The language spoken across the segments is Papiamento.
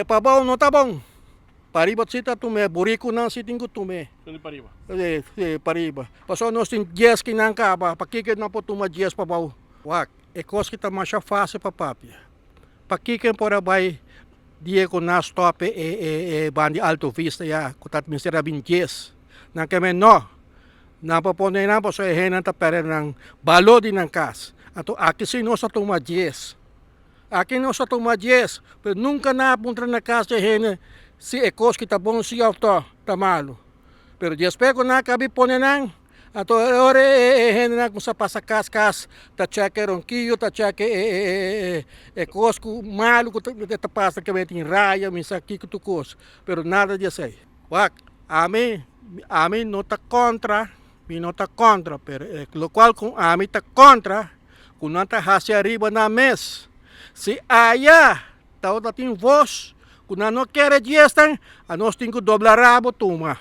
Pabou no ta bon. Pariba si ta tum'é, burikunan si tin ku tum'é. Dónde pariba? Si, pariba. Pasobra nos tin dies kinan kaba, pakiko nan por tuma dies pabou? Wak, e kos ki ta masha fásil pa papia. Pakiko e por a bai dia ku nan stòp e ban di Alto Vista ya, ku ta mester a bin dies? Nan ke men no. Nan por pone nan pasobra e hendenan ta pèrdè nan balor di nan kas. Anto aki si nos a tuma dies. Aki nos a tuma dies, pero nunka nan a puntra na kas di e hende si e kos ki ta bon si òf ta ta malu. Pero despues ku nan a kabi pone nan, anto e ora e hendenan kuminsá pasa kas kas ta chèk e ronkiyo, ta chèk e kos ku malu ku ta pasa ke tin raya, mi sa kiko tur kos, pero nada di esei. Wak, ami ami no ta kontra, mi no ta kontra, pero e lokual ku ami ta kontra ku nan ta hasi ariba nan mes. Si aya tabata tin vos ku nan no kere diesnan, anos tin ku dobla rabo tuma.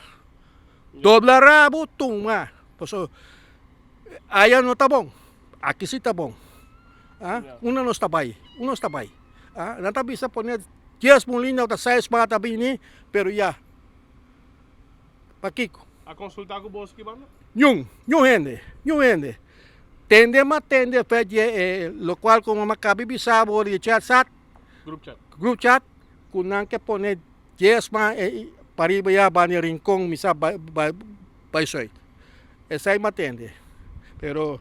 Dobla rabo tuma. Pasobra aya no ta bon, aki si ta bon. Unda nos ta bai? Unda nos ta bai? Nan ta bisa pone dies mulina ota seis mata bini, pero ya. Pakiko? A konsultá ku boso ki banda? Niun, niun hende, niun hende. Tende ma tende fe di e lokual ku mama kabi bisa bo di chat sat. Group chat. Group chat ku nan ke pone diesma e pariba ya banda Rincon mi sa bai bai Zuid. Esei ma tende. Pero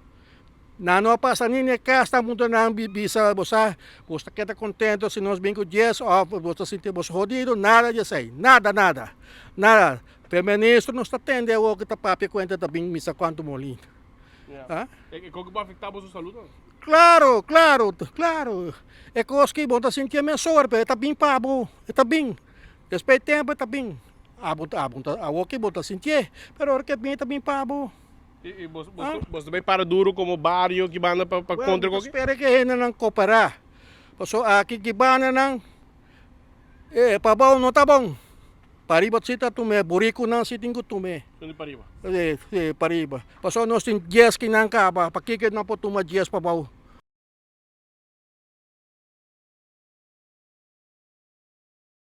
Nan no a pasa ni n'e kas ta puntra nan bisa bo sa bo ta keda kontento si nos bin ku dies òf bo ta sinti bos hodido nada di esei nada nada nada pero ministro nos ta tende awor ku ta papia kuenta ta bin misa kuantu molina ah. E kos ku por afektá boso salud no? Klaro klaro klaro e kos ki bo ta sinti e mesora pero e ta bin pa bo e ta bin despues di tempu e ta bin abo abo awor ki bo ta sintié pero ora ku e bin e ta bin pa bo. I bos ta bay para duro komo bario ki banda pa kontra koki? Spera ku e hendenan koperá. Pasobra aki ki bandanan e pabou no ta bon. Pariba si ta tum'é, burikunan si tin ku tum'é. Tuni pariba? Si, pariba. Pasobra nos tin dies kinan kaba, pakiko nan por tuma dies pabou?